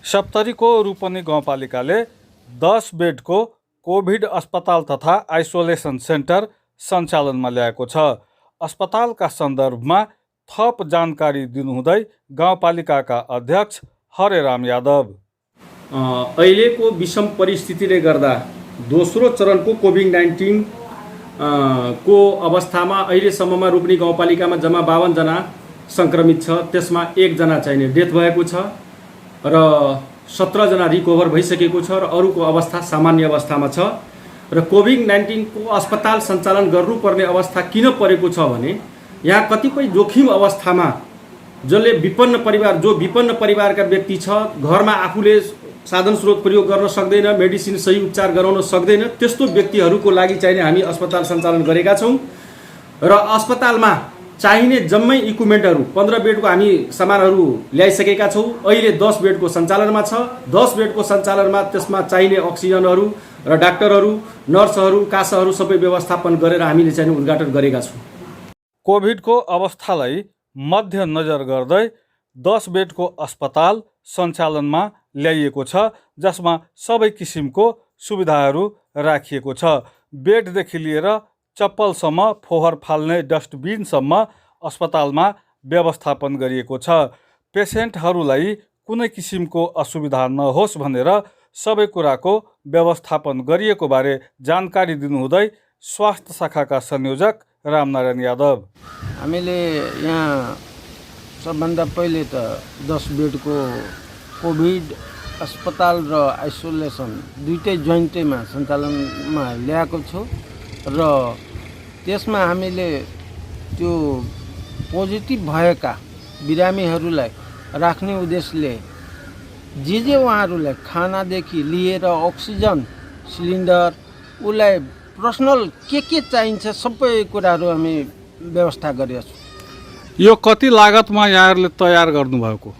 सप्तरीको रूपनी गाउँपालिकाले 10 बेडको कोभिड अस्पताल तथा आइसोलेसन सेन्टर सञ्चालनमा ल्याएको छ। अस्पतालका सन्दर्भमा थप जानकारी दिनुहुँदै गाउँपालिकाका अध्यक्ष हरेराम यादव अहिलेको विषम परिस्थितिले गर्दा दोस्रो चरणको कोभिड-19 को अवस्थामा अहिलेसम्ममा रूपनी गाउँपालिकामा जम्मा 52 जना सङ्क्रमित छ। त्यसमा 1 जना चाहिँ डेथ भएको छ र 17 जना रिकभर भइसकेको छ र अरूको अवस्था सामान्य अवस्थामा छ। र कोभिड-19 को अस्पताल सञ्चालन गर्नुपर्ने अवस्था किन परेको छ भने यहाँ कतिपय जोखिम अवस्थामा जसले विपन्न परिवारका व्यक्ति छ, घरमा आफूले साधन स्रोत प्रयोग गर्न सक्दैन, मेडिसिन सही उपचार गराउन सक्दैन, त्यस्तो व्यक्तिहरूको लागि चाहिँ हामी अस्पताल सञ्चालन गरेका छौँ। र अस्पतालमा चाहिने जम्मै इक्विपमेन्टहरू 15 बेडको हामी सामानहरू ल्याइसकेका छौँ। अहिले 10 बेडको सञ्चालनमा छ। 10 बेडको सञ्चालनमा त्यसमा चाहिने अक्सिजनहरू र डाक्टरहरू, नर्सहरू, कासाहरू सबै व्यवस्थापन गरेर हामीले चाहिँ उद्घाटन गरेका छौँ। कोभिडको अवस्थालाई मध्यनजर गर्दै 10 बेडको अस्पताल सञ्चालनमा ल्याइएको छ, जसमा सबै किसिमको सुविधाहरू राखिएको छ। बेडदेखि लिएर चप्पलसम्म, फोहोर फाल्ने डस्टबिनसम्म अस्पतालमा व्यवस्थापन गरिएको छ। पेसेन्टहरूलाई कुनै किसिमको असुविधा नहोस् भनेर सबै कुराको व्यवस्थापन गरिएको बारे जानकारी दिनुहुँदै स्वास्थ्य शाखाका संयोजक रामनारायण यादव हामीले यहाँ सबभन्दा पहिले त 10 बेडको कोभिड अस्पताल र आइसोलेसन दुईटै जोइन्टैमा सञ्चालनमा ल्याएको छु र त्यसमा हामीले त्यो पोजिटिभ भएका बिरामीहरूलाई राख्ने उद्देश्यले जे उहाँहरूलाई खानादेखि लिएर अक्सिजन सिलिन्डर उसलाई पर्सनल के चाहिन्छ सबै कुराहरू हामी व्यवस्था गरेका छौँ। यो कति लागतमा यहाँहरूले तयार गर्नुभएको?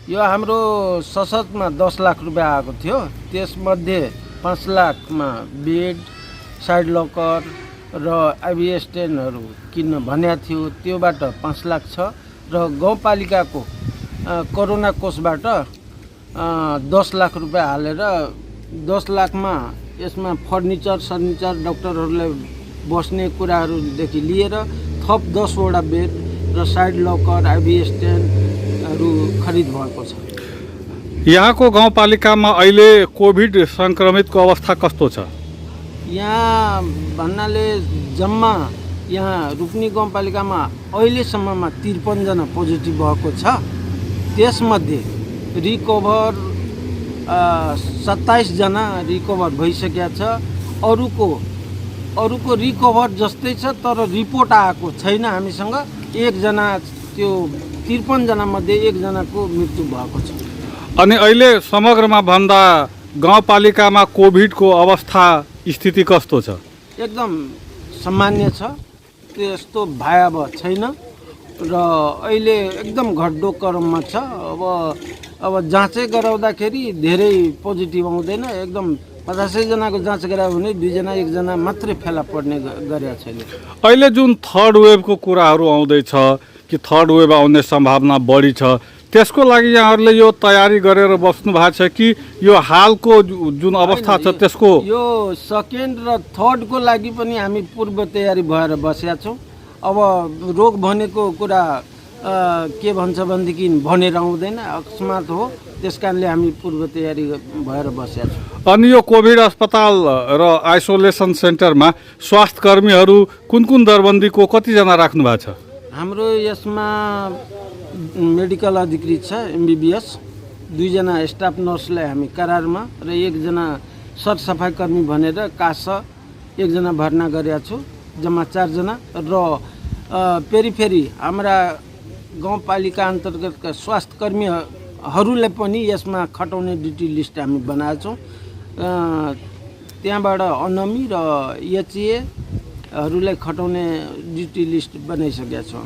यो हाम्रो सशतमा 10 लाख रुपियाँ आएको थियो। त्यसमध्ये 5 लाखमा बेड, साइड लकर र आइभी स्ट्यान्डहरू किन्न भनेको थियो, त्योबाट 5 लाख छ र गाउँपालिकाको कोरोना कोषबाट 10 लाख रुपियाँ हालेर 10 लाखमा यसमा फर्निचर डाक्टरहरूलाई बस्ने कुराहरूदेखि लिएर थप 10 वटा बेड र साइड लकर, आइभी स्ट्यान्डहरू खरिद भएको छ। यहाँको गाउँपालिकामा अहिले कोभिड सङ्क्रमितको अवस्था कस्तो छ? यहाँ भन्नाले जम्मा यहाँ रूपनी गाउँपालिकामा अहिलेसम्ममा 53 जना पोजिटिभ भएको छ। त्यसमध्ये रिकभर 27 जना रिकभर भइसकेका छ। अरूको रिकभर जस्तै छ तर रिपोर्ट आएको छैन हामीसँग। 1 जना त्यो 53 जनामध्ये 1 जनाको मृत्यु भएको छ। अनि अहिले समग्रमा भन्दा गाउँपालिकामा कोभिडको अवस्था स्थिति कस्तो छ? एकदम सामान्य छ, त्यस्तो भयावह छैन र अहिले एकदम घट्दो क्रममा छ। अब जाँचै गराउँदाखेरि धेरै पोजिटिभ आउँदैन। एकदम 50 जनाको जाँच गरायो भने 2 जना 1 जना मात्रै फेला पर्ने गरेको छैन। अहिले जुन थर्ड वेभको कुराहरू आउँदैछ कि थर्ड वेभ आउने सम्भावना बढी छ, त्यसको लागि यहाँहरूले यो तयारी गरेर बस्नु भएको छ कि यो हालको जुन अवस्था छ त्यसको? यो सेकेन्ड र थर्डको लागि पनि हामी पूर्व तयारी भएर बसेका छौँ। अब रोग भनेको कुरा के भन्छ भनेदेखि भनेर आउँदैन, अकस्मात हो, त्यस कारणले हामी पूर्व तयारी भएर बसेका छौँ। अनि यो कोभिड अस्पताल र आइसोलेसन सेन्टरमा स्वास्थ्य कर्मीहरू कुन दरबन्दीको कतिजना राख्नु भएको छ? हाम्रो यसमा मेडिकल अधिकृत छ MBBS, 2 जना स्टाफ नर्सलाई हामी करारमा र 1 जना सरसफाइ कर्मी भनेर कास 1 जना भर्ना गरेका छु। जम्मा 4 जना र फेरि हाम्रा गाउँपालिका अन्तर्गतका स्वास्थ्य कर्मीहरूलाई पनि यसमा खटाउने ड्युटी लिस्ट हामी बनाएका छौँ। त्यहाँबाट अनमी र HA हरूलाई खटाउने ड्युटी लिस्ट बनाइसकेका छौँ।